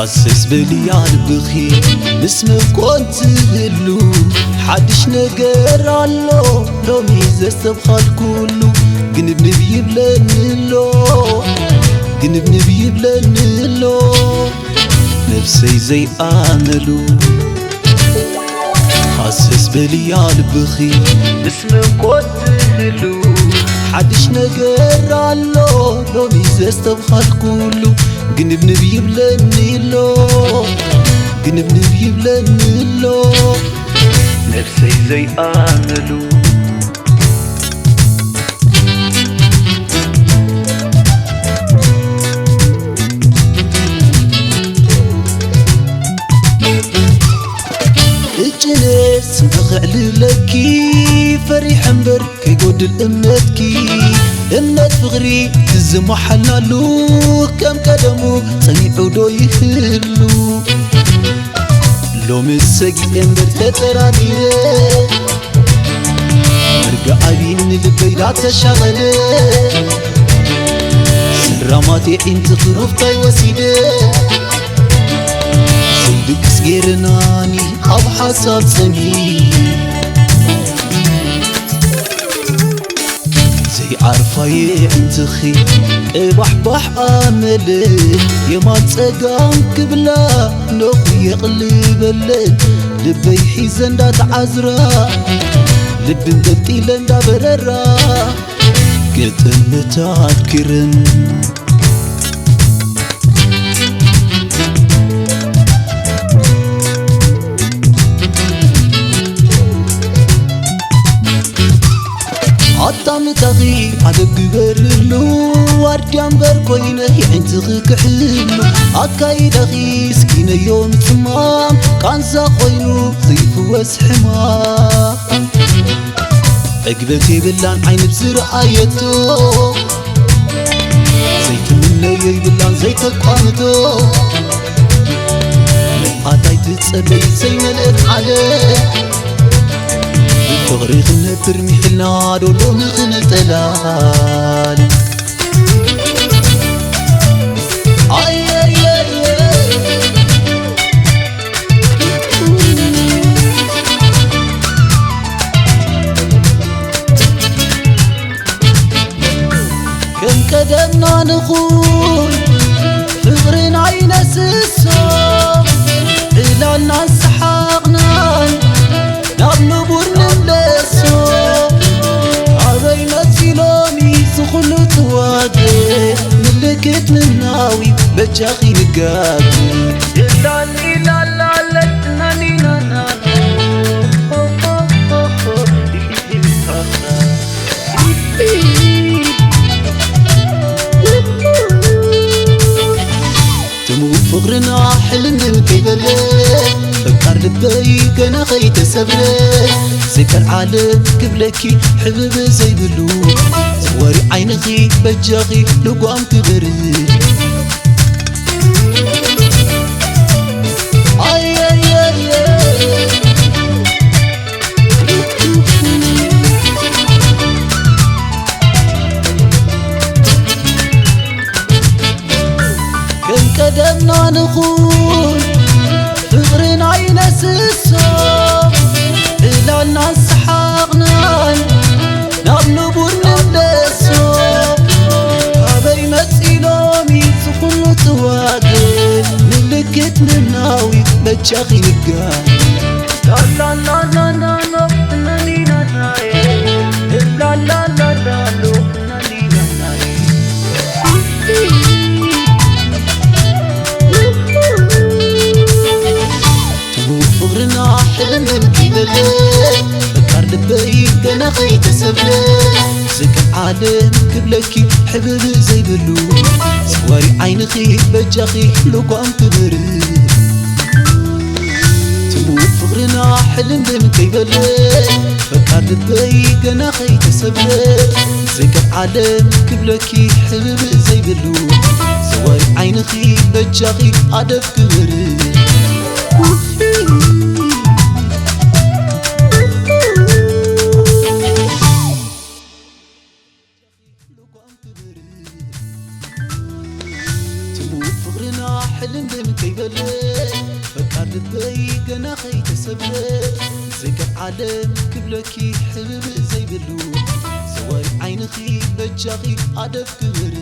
ሃሰስ በልያ ልብኺ ምስ መን ኮን ትህሉ፣ ሓድሽ ነገር ኣሎ ሎሚ ዘስተብሃልኩሉ። ግንብንብ ይብለኒ ኣሎ፣ ግንብንብ ይብለኒ ኣሎ ነፍሰይ ዘይኣመሉ። ሃሰስ በልያ ልብኺ ምስ መን ኮን ትህሉ፣ ሓድሽ ነገር ኣሎ ሎሚ ዘስተብሃልኩሉ። ግንብንብ ይብለኒ ኣሎ፣ ግንብንብ ይብለኒ ኣሎ ነፍሰይ ዘይኣመሉ። እጭነስ ንኽዕልለኪ ፈሪሐ እምበር ከይጎድል እምነትኪ። እምነት ፍቕሪ ትዝመሓልናሉ ከም ቀደሙ ጸኒዑ ዶ ይህሉ? ሎሚ ሰጊኤ እምበር ተጠራጢረ፣ መርገኣቢ ንልበይ ዳተሻቐለ፣ ስራማት የዒንቲ ክሩፍታይ ወሲደ፣ ዘይድቅስ ገይረናኒ ኣብ ሓሳብ ጸኒሕ። ዘይዓርፋ የዒንትኺ ቅባሕባሕ ኣመለ፣ የማን ጸጋም ክብላ ኖኹ የቕልበለን። ልበይ ሒዘ እንዳተዓዝራ፣ ልቢ እንጠልጢለ እንዳበረራ፣ ግጥምታት ክርን። ኣጣምታኺ ዓደብ ግበርሉ፣ ዋርድያ እምበር ኮይነ የዒንትኺ ክሕሉ። ኣካይዳኺ ስኪነዮ ምጽማም፣ ቃንዛ ኮይኑ ዘይፍወስ ሕማም። ዕግበት የብላን ዓይኒ ብዝረኣየቶ፣ ዘይትምነዮ ይብላን ዘይተቋምቶ። ኣታይ ትጸበይ ዘይመልእት ዓለም፣ ብፍቕሪ ክንነብር ሚሒልና ዶ ሎሚ ክንጠላል? ኣየየየ። ከም ቀደምና ንኹን ፍቕርና ይነስሶ፣ ዕላልናን ሰሓቕናን ናብ ንቡር ንምለሶ። ኣበይ መጺ ሎሚ ዝኹሉ ትዋደ፣ ምልክት ምናዊ በጃኺ ንጋቢ። ላሊላላለት ናኒናና ትሙ ፍቕርና ሕልምን ከይበለ፣ ፈቃር ልበይ ገና ኸይተሰብረ፣ ዘይከል ዓለም ክብለኪ ሕብብ ዘይብሉ፣ ዘዋሪ ዓይንኺ በጃኺ ልጓም ክበርድ። ኣየየየ። ከም ቀደምና ንኹን ፍቕርና ይነስሶ፣ ዕላልናን ሰሓቕናን ናብ ንቡር ንምለሶ። ኣበይ መጺ ሎሚ ዝኹሉ ትዋደ፣ ምልክት ምናዊ በጃኺ ንጋር። ፍቕርና ሕልምን ከይበለ፣ ፈቃር ልበይ ገና ኸይተሰብረ፣ ዝከም ዓለም ክብለኪ ሕብብ ዘይብሉ፣ ዘዋሪ ዓይንኺ በጃኺ ልጓም ክበርድ። ትሙ ፍቕርና ሕልምልም ከይበለ፣ ፈቃር ልበይ ገና ኸይተሰብረ፣ ዘይከም ዓለም ክብለኪ ሕብብ ዘይብሉ፣ ዘዋሪ ዓይንኺ በጃኺ ኣደብ ክበርድ። ትሙ ፍቕርና ልምልም ከይበለ ፈቃር ልበይ ገና ከይተሰብረ፣ ዘይከፍ ዓለም ክብለኪ ሕብብ ዘይብሉ፣ ዘዋሪ ዓይንኺ በጃኺ ኣደብ ግበሪ።